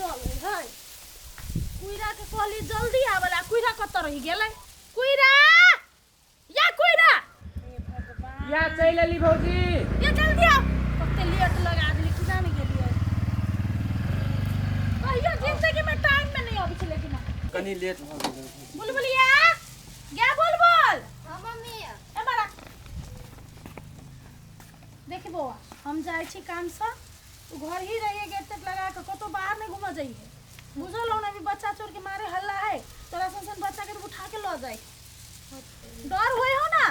चलै है। कुइरा के कहली जल्दी आबे ला, कुइरा कतऽ रहि गेलै? कुइरा, या कुइरा, हे भगवान। या चलि एली भौजी। ये जल्दी आओ, कते लेट लगा देली कि जाने गेलियै। कहियो जिंदगी में टाइम में नहीं अबै छै, लेकिन कनी लेट भऽ गेल। बुलबुलिया गे, बुलबुल। हाँ मम्मी। ए बड़ा देखी बौआ, हम जाइ छी कामसँ, तू घर ही रहिए, गेट तेट लगा के, कतौ बाहर नहीं घूमऽ जाइए, बुझल हो ना? अभी बच्चा चोर के मारे हल्ला है, तोरा सन सन बच्चा के तो उठा के लऽ जाए, डर होए हो ना?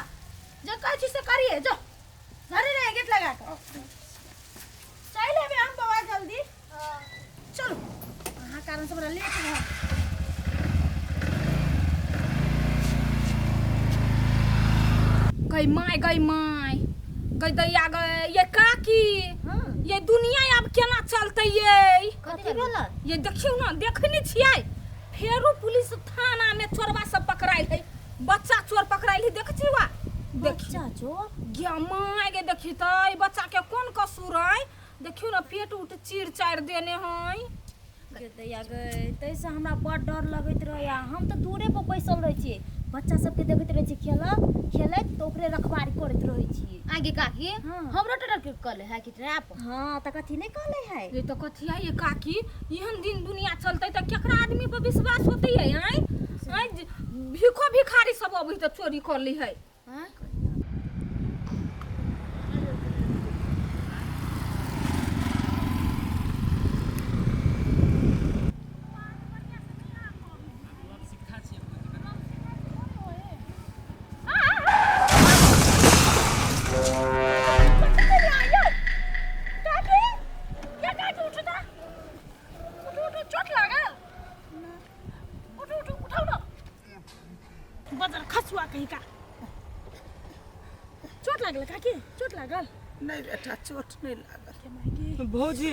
जे कहै छी से करिए, जो घरे रहे गेट लगा के। चलि एबै हम बौआ जल्दी। चलू, अहाँ कारण से बड़ा लेट भऽ गई माय, गई माय, गई दैया, गई ये काकी। ये दुनिया आब केना चलतै ये? कथी भेलै? ये देखियौ ने, देखै नहि छियै, फेरो पुलिस थाना में चोरबा सब पकड़ायल है, बच्चा चोर पकड़ायल है। देखै छी वा देखी। बच्चा चोर? गे माय गे, देखी तऽ ई बच्चा के कोन कसूर है? देखियौ ने, पेट उट चीर चारि देने है। गे दैया गे, ताहिसँ हमरा बड़ डर लगैत रहैया। हम तऽ दूरे पर बैसल रहै छियै, बच्चा सबके देखैत रहै छियै खेलत खेलैत, तऽ ओकरे रखबारी करैत रहै छियै। आगे काकी। हाँ। हमरो टोटल के कहले है कि ट्रैप। हाँ, तऽ कथी नहि कहले है? ये तो कथी है ये काकी? एहन दिन दुनिया चलतै तऽ केकरा आदमी पर विश्वास होतै है? आँय आँय, भीखो भिखारी सब अबै तऽ चोरी कर ली है। हाँ? काकी, क्या काकी, उठू तऽ, उठू उठू, चोट लागल? उठू उठू, उठाउ न, बजर खसुआ कहीं का। चोट लागल काकी? चोट लागल? नहि बेटा, चोट नहि लागल। भौजी।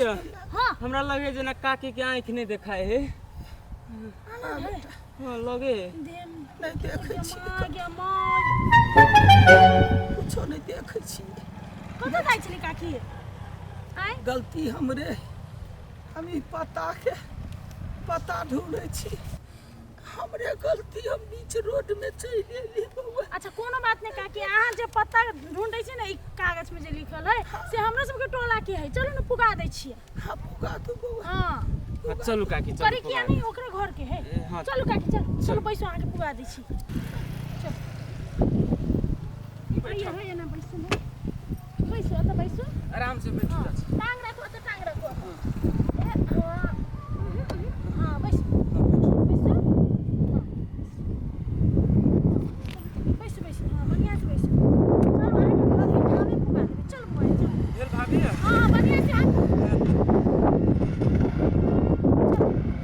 हाँ। हमरा लगे जेना काकी के आँखि नहि देखाय है। हाँ बेटा। हाँ, लगे है। देम। नहि देखै छी। माँ गे माँ। कुछो नहि देखै छी। कतऽ जाइ छली काकी? आँय? गलती हमरे, हम ई पताके पता ढूंढै छी, हमरे गलती, हम बीच रोड में चलि एली बौआ। अच्छा, कोनो बात नहि काकी, अहाँ जे पता ढूंढै छी ने, ई कागज में जे लिखल है से हमरा सबके टोला के है। चलू ने, पुगा दै छियै। हाँ, पुगा दू बौआ। हाँ। हाँ, चलू काकी, चलू। करे किया पुगा नहीं, ओकरे घर के है। ए, हाँ। चलू काकी, चलू चलू, बैसू, अहाँके पुगा दै छी। चलू, बैठो। हैया ना, बैसू ने, बैसू, एतऽ बैसू। आराम से बैठू। हाँ, चाची। टांग राखू एतऽ, टांग राखू एतऽ। ए, हाँ, हाँ, बैसू बैसू, हाँ, बैसू बैसू, हाँ, बढ़िआँ से बैसू। चलू, अहाँके घर ही ठामे पुगा देबै। चलू मोबाइल, चलू। भेल भाभी? हाँ, बढ़िआँ से हाथ, चलू,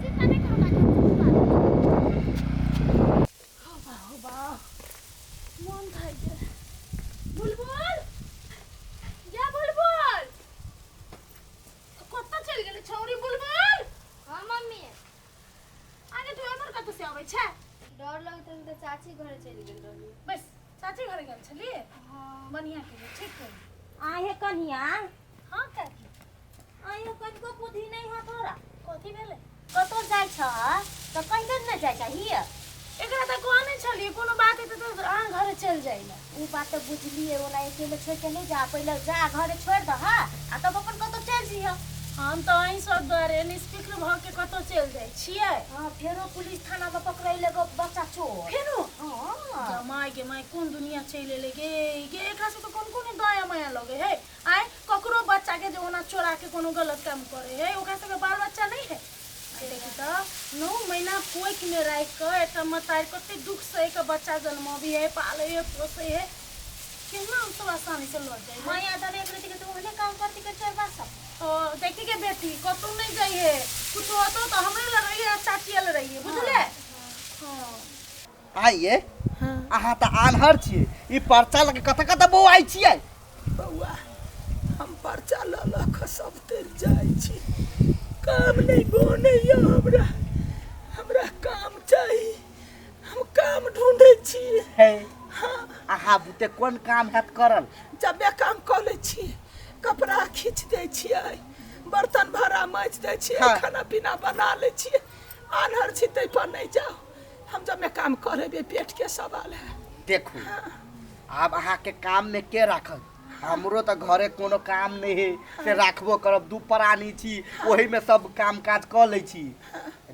चिंता नहि करू काकी, हम पुगा देबै। हो बा, हो बा, मोन थाकि गेल। बुलबुल, जा बुलबुल, कतऽ चलि गेलै छौरी? बुलबुल। हाँ मम्मी। आगे तू एमहर कतऽ से अबै छै? डर लगैत रहै तऽ चाची घरे चलि गेल रही। बस, चाची घरे गेल छली? बढ़िआँ केली, ठीक केली। आहे कन्हिया। हाँ काकी। आहे, कनिको बुद्धि नहीं है तोरा। कथी भेलै? कतौ जाइ छ तऽ कहि कऽ ने जाइ चाही। एकरा तऽ कहने छलियै, कोनो बात हेतै तऽ अहाँ घरे चलि जाइ लए। ओ बात तऽ बुझलियै, ओना अकेले छोड़ि के नहि जा, पहिले जा घरे छोड़ि दह आ तब अपन कतौ चलि जइह। हम तऽ अहीं सब दुआरे निष्फिक्र भऽ के कतौ चलि जाइ छियै। हाँ, फेरो पुलिस थाना में पकड़ैले गो बच्चा चोर। फेरो? हाँ। जमाय गे माय, कोन दुनिया चलि एलै गे गे? एकरा सबके कोन कोन दया माया लगे है? आय, ककरो बच्चा के जे ओना चोरा के कोनो गलत काम करे है, ओकरा सबके बाल बच्चा नहीं है? आइ देखी तऽ 9 महीना कोखि में राखि कऽ एकटा मतारि कते दुख सहि कऽ बच्चा जन्मबी है, पालै है, पोसै है, केना हम सब आसानी से लऽ जाइ है? माया दने एक रति के तो ओहने काम करती के चोरबा सब। तो देखी के बेटी, कतौ नहीं जाइ है, कुछ होतो तो हमरे लग रही है, चाची लग रही है, बुझले? हाँ। आइए। अहाँ तऽ आन्हर छियै, ई पर्चा लऽ के कतऽ कतऽ बौआइ छियै? बौआ, हम पर्चा लऽ लऽ कऽ सब तर जाइ छी, काम नहि बनैया हमरा, हमरा काम चाही, हम काम ढूंढै छी। हे। हाँ। अहाँ बुते कोन काम हैत करल? जबे काम कऽ लै छी, कपड़ा खींच दै छियै, बर्तन भाड़ा माजि दै छियै। हाँ। खाना पीना बना लै छियै। आन्हर छी ताहि पर नहि जाउ, हम जब काम कऽ लेबै, पेट के सवाल है। देखू, आब अहाँके काम में के राखत? हमरो तऽ घरे कोनो काम नहि है से राखबो करब। दू प्राणी छी, ओही में सब काम काज कऽ लै छी।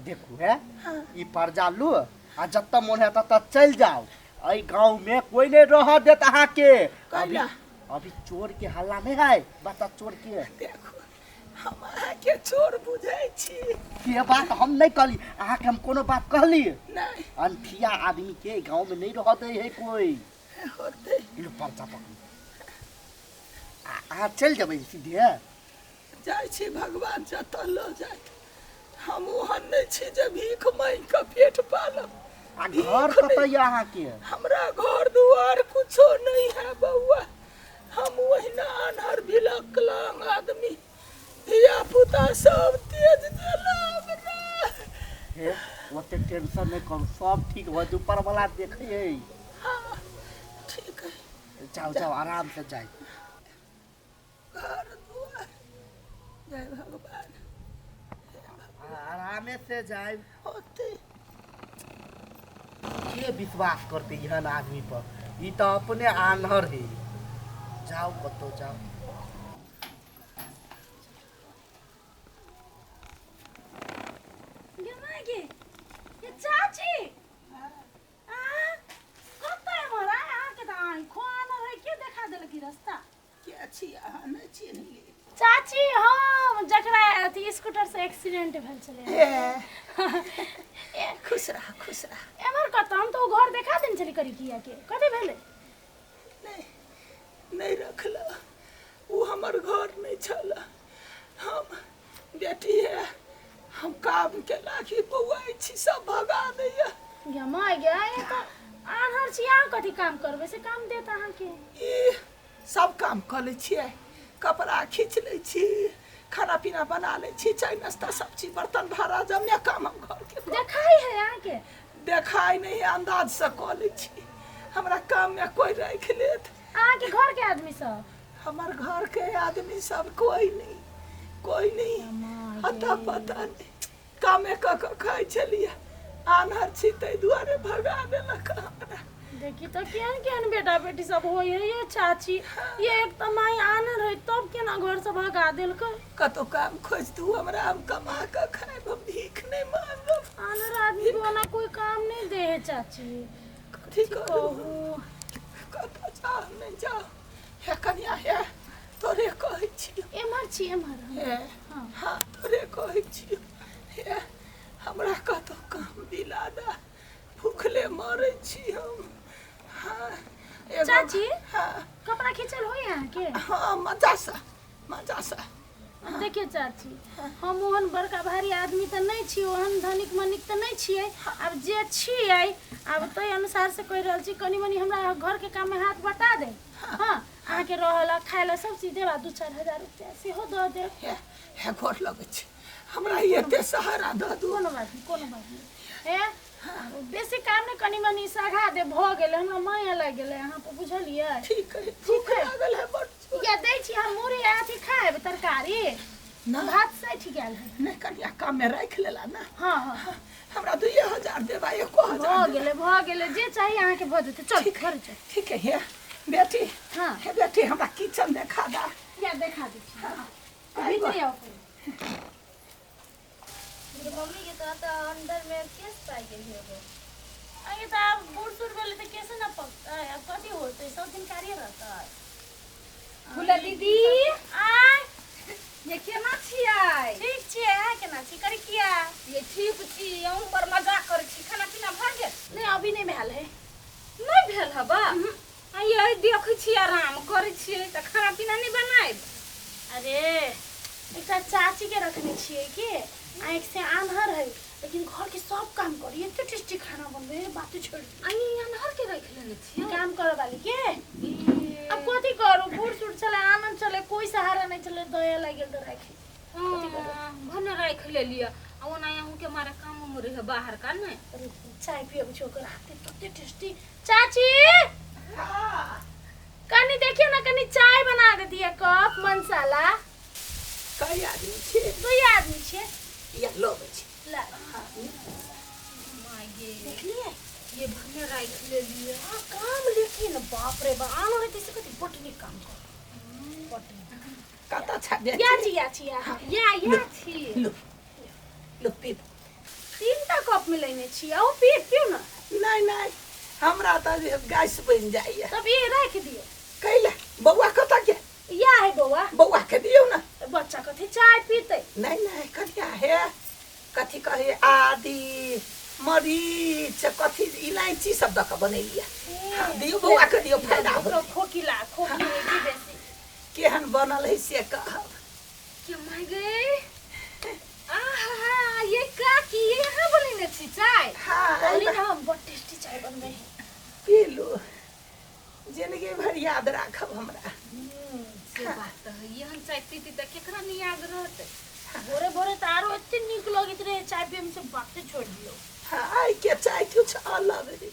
देखू है, ई पर्जा लू आ जतऽ मोन है ततऽ चलि जाउ। एहि गाँव में कोई नहीं रह देत अहाँके। अभी कैला? अभी चोर के हल्ला नहीं है, बच्चा चोर के। देखू, हम अहाँके चोर बुझै छी। ये बात हम नहीं कहली अहाँके, हम कोनो बात कहली? नहि। अनठिया आदमी के गाँव में नहीं रह दे है कोई। होतै। लू पर्चा पकड़ू आ अहाँ चलि जेबै सीधे। जाइ छी, भगवान जतऽ लऽ जाइत। हम ओहन नहि छी जे भीख मांगि कऽ पेट पालब। आ भीख घर नहि। कतऽ यऽ अहाँके? हमरा घर दुआर कुछो नहीं है बउआ, हम ओहिना आन्हर विकलांग आदमी, धिया पुता सब तेज देला हमरा। हे, ओते टेंशन नहीं करू, सब ठीक भऽ जेतै, ऊपर वाला देखै है। हाँ, ठीक है। जाओ जाओ, आराम से जाए। घर दुआर, जय भगवान। आरामे से जाए। होते। के विश्वास करते एहन आदमी पर? ई तऽ अपने आन्हर है। जाओ, कतौ जाओ। गे माय गे, ये चाची आ कतऽ एम्हर आय? अहाँके तऽ आँखो आनर है, के देखा देलक ई रास्ता? के छी अहाँ? नहि चिन्हली। चाची, हम जकरा अथी स्कूटर से एक्सीडेंट भेल छलै। हे, खुश रह, खुश रह। एम्हर कतऽ? हम तऽ ओ घर देखा देने छली करी किया के, कथी भेलै? नहि, नहि रखल, ओ हमर घर नहि छल। हम बेटी है, हम काम के लागी बौआइ छी, सब भगा दैया। गे माय गे, ये तऽ आन्हर छी अहाँ, कथी काम करबै से काम देत अहाँके? ई सब काम कऽ लै छियै, कपड़ा खींच लै छी, खाना पीना बना लै छी, चाय नाश्ता सब चीज, बर्तन भाड़ा जमे काम हम घर के कऽ- देखाइ है अहाँके? देखाइ नहि, अंदाज से कऽ लै छी। हमरा काम में कोई राखि लेत। अहाँके घर के आदमी सब? हमर घर के आदमी सब कोई नहीं, कोई नहीं, अता पता नहीं। कामे कऽ कऽ खाइ छलियै, आन्हर छी ताहि दुआरे भगा देलक हमरा। देखी तऽ केहन केहन बेटा बेटी सब होइ है ये चाची। ये एक तऽ माय आनर है, तब केना घर से भगा देलकै। कतौ काम खोजि दू हमरा, हम कमा कऽ खायब, हम भीख नहि मांगब। आनर आदमी को ओना कोई काम नहीं दे है चाची। कथी करू? कहू। कतऽ जाउ, नहि जाउ। हे कनिया, हे, तोरे कहै छी। एम्हर छी, एम्हर। हे, हाँ, तोरे कहै छी। हे, हमरा कतौ काम दिला दा, भूखले मरै छी हम। हाँ, एगो- चाची? हाँ। कपड़ा खींचल होय अहाँके? हाँ, मजा से, मजा से। देखियौ चाची, हम ओहन बड़का भारी आदमी तऽ नहि छी, ओहन धनिक मनिक तऽ नहि छियै। आब जे छियै, आब ताहि अनुसार से कहि रहल छी, कनि मनि हमरा घरके काममे हाथ बटा दे। हाँ, अहाँके रहऽ ला खाय ला सब चीज देब आ 2-4 हजार रुपया सेहो दऽ देब। हे हे, गोर लगै छी, हमरा एते सहारा दऽ दू। कोनो बात नहि, कोनो बात नहि। हे, बेसी काम नहि, कनि मनि सघा दे, भऽ गेलै। हमरा माया लागि गेलै अहाँ पर, बुझलियै? ठीक है, भूख लागल है बड़ जोर। या दै छी हम मुरही आ अथी खायब तरकारी। ना। भात सठि गेल है। नहि कनिया, काममे राखि लेला ने? हाँ हाँ। हमरा 2 हजार देबा, एको भऽ हजार। गेलै, भऽ गेलै, जे चाही अहाँके भऽ जेतै। चल, घर चल। ठीक है। हे बेटी। हाँ। हे बेटी, हमरा किचन देखा दा। या, देखा दै छी। भीतरी आउ पहिले। मम्मी के तो तऽ अंदर में केस पाइ गेल हेबो। अरे तऽ आब बूढ़ सूढ़ भेलै तऽ कैसे न पकतै? आब कथी होतै, सब दिन कार्य रहतै? फूला दीदी। आय। ये केना छियै? ठीक छियै, अहाँ केना छी करी किया? ये ठीक छी, अहूँ बड़ मजाक करै छी। खाना पीना भऽ गेल? नहि, अभी नहि भेल है। नहि भेल हबा? आ ये देखै छी आराम करै छियै तऽ खाना पीना नहि बनायब? अरे, एकटा चाची के रखने छियै कि आँखि से आन्हर है, लेकिन घर के सब काम करी, एते टेस्टी खाना बनबै है, बाते छोड़ दियौ। आ ई अन्हर के राखि लेने छियै? काम करे वाली के। अब कथी करू, बूढ़ सूढ़ छलै, आनंद छलै, कोई सहारा नहीं छलै, दया लागि गेल तऽ राखि। हाँ, भने राखि लेलियै। आ ओना अहूँ के मारे काम उम रहे बाहर का ने? चाय पियब छी ओकर हाथे, तते टेस्टी। चाची, कनी देखियो ना, कनी चाय बना देती है, कप मसाला। कई आदमी छियै? दुई आदमी छियै। या लबै छी। ला। देखलियै ये भने राखि लेलियै। हाँ, काम लेकिन बाप रे बाप, आनो रहतै से कथी बड्ड नीक काम कर, बड्ड नीक। कतऽ छै बेटी? या छी, या छी, या। या या छी। लो लो, पीबू। 3 टा कप में लेने छी, आओ पी, पिउ ना। नहि नहि, हमरा तऽ जे गैस बनि जाइए। तब ये राखि दियौ। कैला बौआ कतऽ गेल? या है बौआ। बौआ के दियौ ने। बच्चा कथी चाय पीतै? नहि नहि कनिया, हे कथी कहै, आदि मरीच कथी इलायची सब दऽ कऽ बनेलियै। हाँ, दियौ बौआ के दियौ, फायदा ओकरो होतै। खोखिला खोखी होइ छै बेसी। केहन बनल है से कहब। के माय गे, आहा, ये काकी ये यहाँ बनेने छी चाय? हाँ। कहली ना, हम बड़ टेस्टी चाय बनबै है। पीलू, जिंदगी भर याद राखब हमरा। से बात तऽ है, एहन चाय पीती तऽ केकरा नहीं याद रहतै? भोरे भोरे तऽ आरो एते नीक लगैत रहे चाय पियमे से बाते छोड़ दियौ। हाँ, आइ के चाय कुछ अलग है।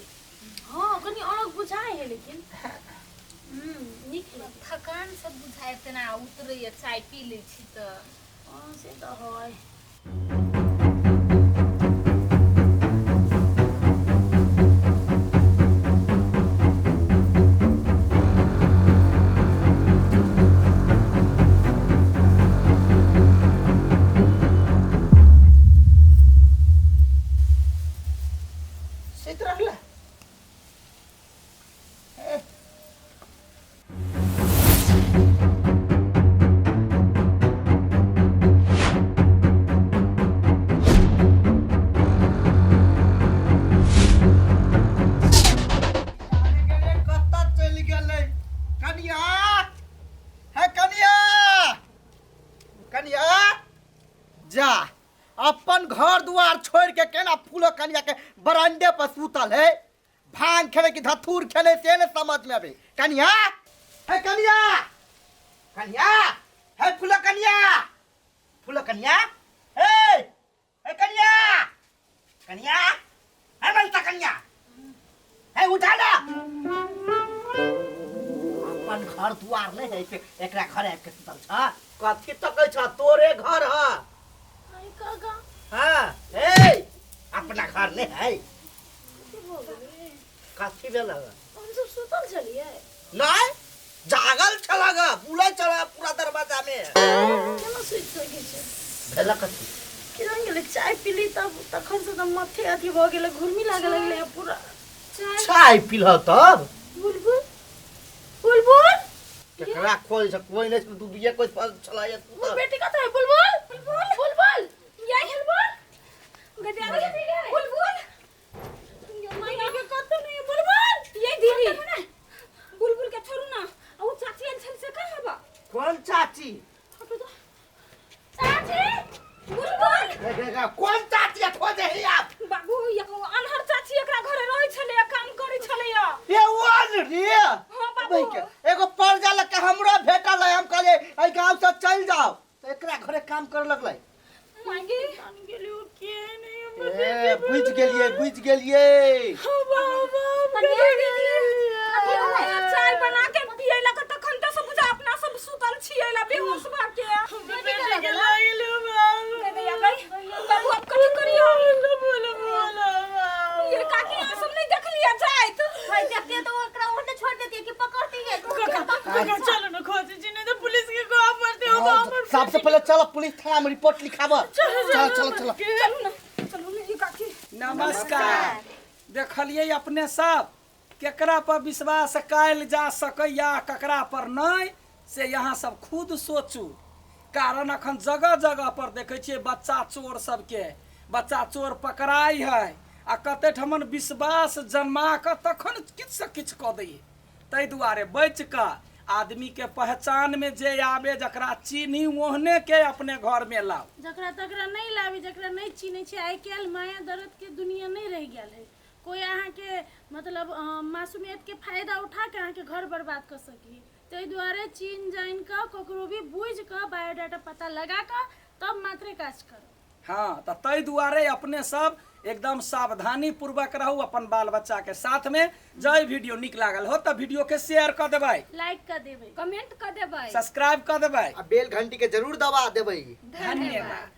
हाँ, कनी अलग बुझाइ है लेकिन नीक लगे। थकान सब बुझाय तेना उतरैया चाय पी लै छी तऽ। हाँ, से तऽ है। सुति रहला? ए, कतऽ चलि गेलै कनिया? हे कनिया, कनिया, जा अपन घर दुआर छोड़ के केना फूलो कनिया के बरांडे पर सुतल है? भांग खेले कि धथूर खेले से ने समझ में आबे। कनिया, हे कनिया, कनिया, हे फूलो कनिया, फूलो कनिया, हे हे कनिया, कनिया, हे बलता कनिया, हे उठा ना। अपन घर दुआर नहीं है से एकरा घर आबि के सुतल छ? कथी तकै छ? तोरे घर ह। आई काका। हाँ, ए अपना घर नहीं है? कथी भऽ गेलै? कथी भेल? हम सब सुतल छलियै। नहीं, जागल छल ग, बुलै छल पूरा दरवाजा में। केना सुति सकै छै? भेल कथी? केना गेलै, चाय पीली तब तखन से तऽ माथे अथी भऽ गेलै, घुर्मी लागऽ लगलै पूरा। चाय पीलह तब? बुलबुल, बुलबुल। केकरा खोल छ? कोई नहीं, दू दुइये कोई छला। मोर बेटी कतऽ है? बुलबुल, बुलबुल, बुलबुल, या बुलबुल। बुलबुल। माय के कतऽ नहीं है बुलबुल? ये दीदी, बुलबुल के छोड़ू ना, आ उ चाची आयल छल से कहाँ बा? कौन चाची? चाची, बुलबुल। कौन चाची है? खोजे ही आप। बाबू, ये अनहर चाची एकरा घरे रहै छलै, काम करै छलै। ये वन रे? हाँ बाबू। भाई के एगो पर्जा लग के हमरो भेटल है। हम कहलिए एहि गांव से चल जाओ तो एकरा घरे काम करे लगलै। मांगी। गेलियो के नहीं। ए, बुझ गेलिए, बुझ गेलिए। चाय बना के पियलक तखन तऽ सब बुझा अपना सब सुतल छियै ला बेहोश भऽ के। बाबू, अब कथी करियो? ये काकी, अहाँ सब नहीं देखलियै जाइत? भाई, देखते तो ओकरा ओने छोड़ देती कि पकड़ती है तो। चलो ना, खोजे छी, नहीं तो पुलिस के कहऽ पड़तै हो। सबसे पहले चलो पुलिस थाना में रिपोर्ट लिखाब। चलो चलो चलो। चलू ना, चलू ना ये काकी। नमस्कार। देखलियै अपने सब, केकरा पर विश्वास कयल जा सकैया, ककरा पर नहि, से यहाँ सब खुद सोचू। कारण अखन जगह जगह पर देखै छियै बच्चा चोर सबके, बच्चा चोर पकड़ाइ है आ कते ठमन विश्वास जमा कऽ तखन किछु से किछु कऽ दैए। ताहि दुआरे बचि कऽ आदमीके पहचानमे जे आबे, जकरा चिन्ही, ओहने के अपने घरमे लाउ। जकरा तकरा नहि लाबी, जकरा नहि चिन्है छै। आइ काल्हि माया दर्द के दुनिया नहि रहि गेल है। कोई अहाँके मतलब मासूमियत के फायदा उठा के अहाँके घर बर्बाद कऽ सकी। ताहि दुआरे चिन्ह जानि कऽ, ककरो भी बुझि कऽ, बायोडाटा पता लगा कऽ तब मात्रे काज करू। हाँ, तऽ ताहि दुआरे अपने सब एकदम सावधानी पूर्वक रहू अपन बाल बच्चा के साथ में। जय वीडियो निक लागल हो तऽ वीडियो के शेयर कऽ देबै, लाइक कर देबै, कमेंट कऽ देबै, सब्सक्राइब कऽ देबै आ बेल घंटी के जरूर दबा देबै। धन्यवाद।